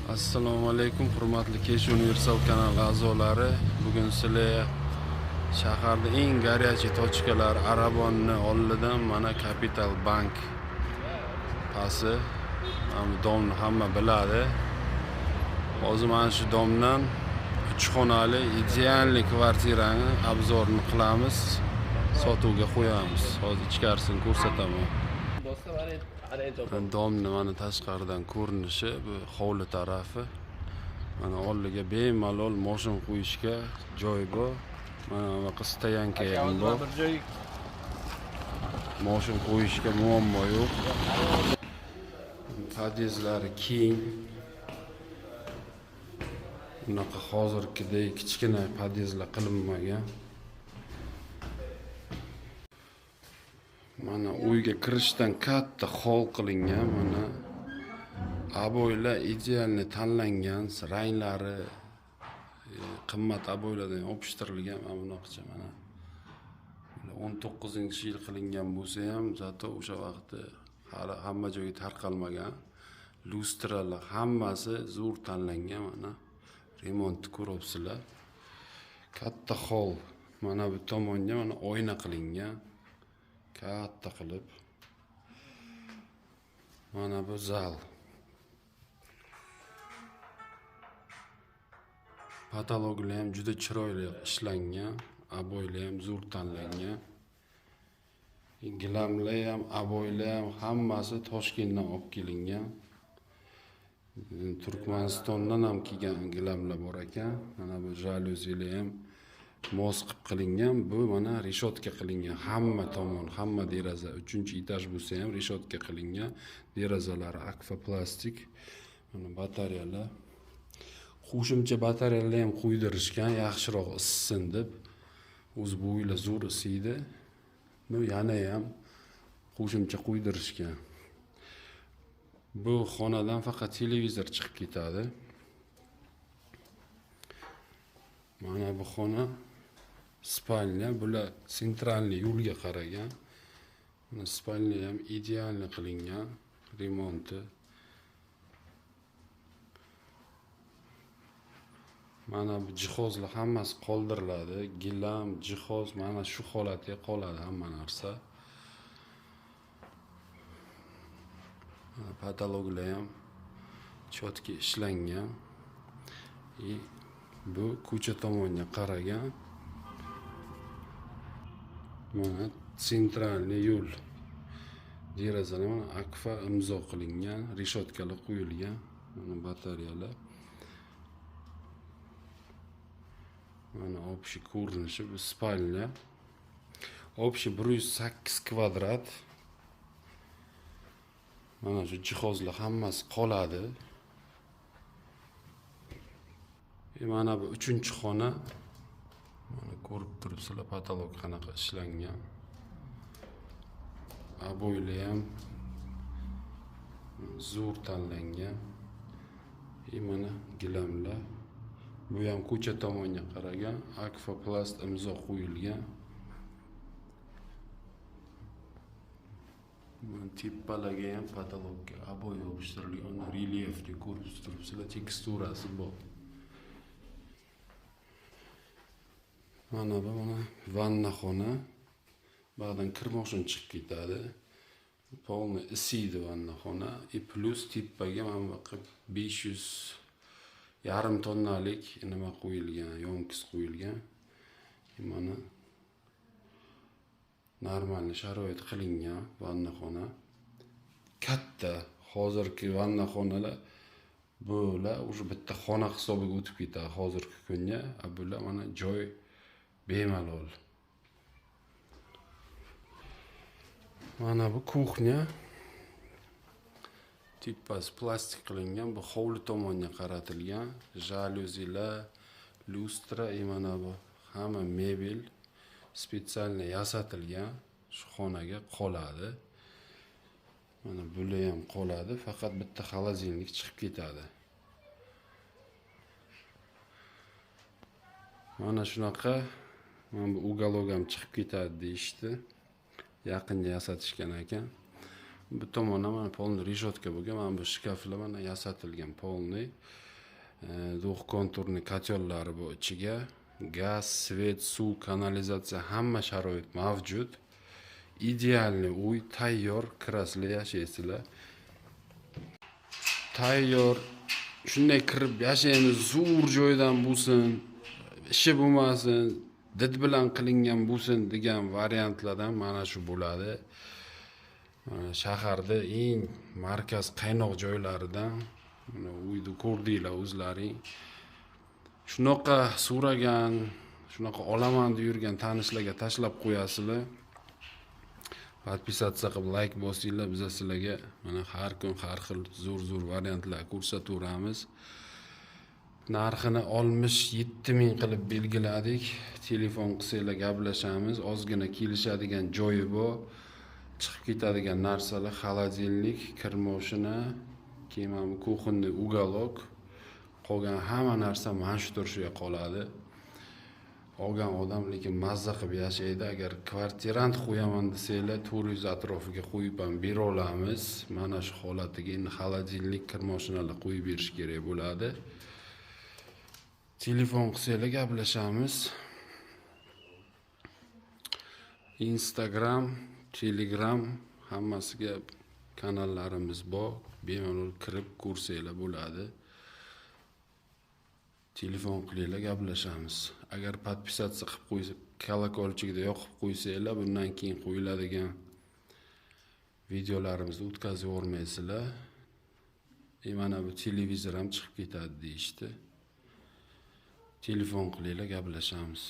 Assalomu alaykum hurmatli Kesh Universal kanali a'zolari. Bugun sizlarga shaharda eng горячий tochkalar Arabonni oldidan mana Capital Bank pasi. Mana bu domni hamma biladi. Hozir mana shu domdan 3 xonali idealniy kvartirani obzorni qilamiz, sotuvga qo'yamiz. Hozir ichkarisini ko'rsataman. Domni mana tashqaridan ko'rinishi, bu hovli tarafi. Mana oldiga bemalol moshin qo'yishga joy bor. Mana bunaqa stoyanka ham bor. Moshin qo'yishga muammo yo'q. Podyezdlari keng. Bunaqa hozirgidek kichkina podyezdlar qilinmagan. Mana uyga kirishdan katta hol qilingan, mana aboylar idealni tanlangan, ranglari qimmat aboylardan yopishtirilgan. Mana bunaqacha mana 19-yil qilingan bo'lsa ham, zato o'sha vaqtda hali hamma joyga tarqalmagan. Lustralar hammasi zo'r tanlangan, mana remontni ko'ryapsizlar. Katta hol, mana bu tomonga mana oyna qilingan. Katta qilib. Mana bu zal. Patologlar ham juda chiroyli ishlangan, aboylar ham zo'r tanlangan. Gilamlar ham, aboylar ham hammasi Toshkentdan olib kelingan. Turkmanistondan ham kelgan gilamlar bor ekan. Mana bu jalyuzilar ham mos qilib qilingan. Bu mana reshotka qilingan. Hamma tomon, hamma deraza, 3-etaj bo'lsa ham reshotka qilingan. Derazalari akfa plastik. Mana batareyalar. Qo'shimcha batareyalar ham qo'ydirishgan, yaxshiroq issisin deb. O'zi bu uylar zo'r isiydi. No yana ham qo'shimcha qo'ydirishgan. Bu xonadan faqat televizor chiqib ketadi. Mana bu xona spalnya, bular sentralniy yo'lga qaragan. Mana spalnya ham idealni qilingan, remonti. Mana bu jihozlar hammasi qoldiriladi. Gilam, jihoz mana shu holatga qoladi hamma narsa. Patologlar ham chotki ishlangan. Bu ko'cha tomonga qaragan. Mana sentralniy yo'l. Derazalar mana akfa imzo qilingan, reshotkalar qo'yilgan, mana batareyalar. Mana общий ko'rinishi, bu spalnya. Общий 108 kvadrat. Mana shu jihozlar hammasi qoladi. Mana bu 3-xona. Mana ko'rib turibsizlar, patolog qanaqa ishlangan. Aboylar ham zo'r tanlangan. Mana gilamlar. Bu ham ko'cha tomonga qaragan, akfa plast imzo qo'yilgan. Mana tepalarga ham patologga aboy yopishtirilgan, relyefni ko'rib turibsizlar, teksturasi bor. Mana bu mana vannaxona. Ba'dan kirmoshini chiqib ketadi. Polni isiydi vannaxona. Plus tepaga mana bu 500,5 tonnalik nima qo'yilgan, yonkis qo'yilgan. Mana normal sharoit qilingan vannaxona. Katta hozirgi vannaxonalar bular уже bitta xona hisobiga o'tib ketadi hozirgi kunda. Bular mana joy bemalol. Mana bu kuxnya. Tepasi plastik qilingan, bu hovli tomonga qaratilgan. Jalyuzilar, lustra, mana bu hamma mebel spetsialni yasatilgan, shu xonaga qoladi. Mana bular ham qoladi, faqat bitta xolodilnik chiqib ketadi. Mana shunaqa, mana bu ugalog ham chiqib ketadi deyishdi. Yaqinda yasatishgan ekan. Bu tomondan mana polni reshotka bo'lgan, mana bu shkaflar mana yasatilgan polni. Двухконтурный kotelllari bu ichiga. Gaz, svet, suv, kanalizatsiya hamma sharoit mavjud. Idealniy uy, tayyor, kirasizlar, yashaysizlar. Tayyor. Shunday kirib yashaymiz, zo'r joydan bo'lsin, ishi bo'lmasin, did bilan qilingan bo'lsin degan variantlardan mana shu bo'ladi. Mana shaharda eng markaz qaynoq joylaridan mana uyni ko'rdinglar o'zlaring. Shunaqa so'ragan, shunaqa olaman deb yurgan tanishlarga tashlab qo'yasizlar. Podpisatsiya qilib like bosinglar, biz sizlarga mana har kun har xil zo'r-zo'r variantlar ko'rsataveramiz. Narxini 67 ming qilib belgiladik. Telefon qilsanglar gaplashamiz. Ozgina kelishadigan joyi bor. Chiqib ketadigan narsalar xolodilnik, kir moshina, keyin mana bu кухонный уголок. Qolgan hamma narsa mana shu turishiga qoladi. Olgan odam lekin mazza qilib yashaydi. Agar kvartirant qo'yaman desanglar, 400 atrofiga qo'yib ham bera olamiz. Mana shu holatiga endi xolodilnik, kir moshinalar qo'yib berish kerak bo'ladi. Telefon qilsanglar gaplashamiz. Instagram, Telegram hammasiga kanallarimiz bor. Bemalol kirib ko'rsanglar bo'ladi. Telefon qilinglar, gaplashamiz. Agar podpisatsiya qilib qo'ysa, kolokolchikni yoqib qo'ysanglar, bundan keyin qo'yiladigan videolarimizni o'tkazib yubormaysizlar. Mana bu televizor ham chiqib ketadi deyishdi. Telefon qilinglar, gaplashamiz.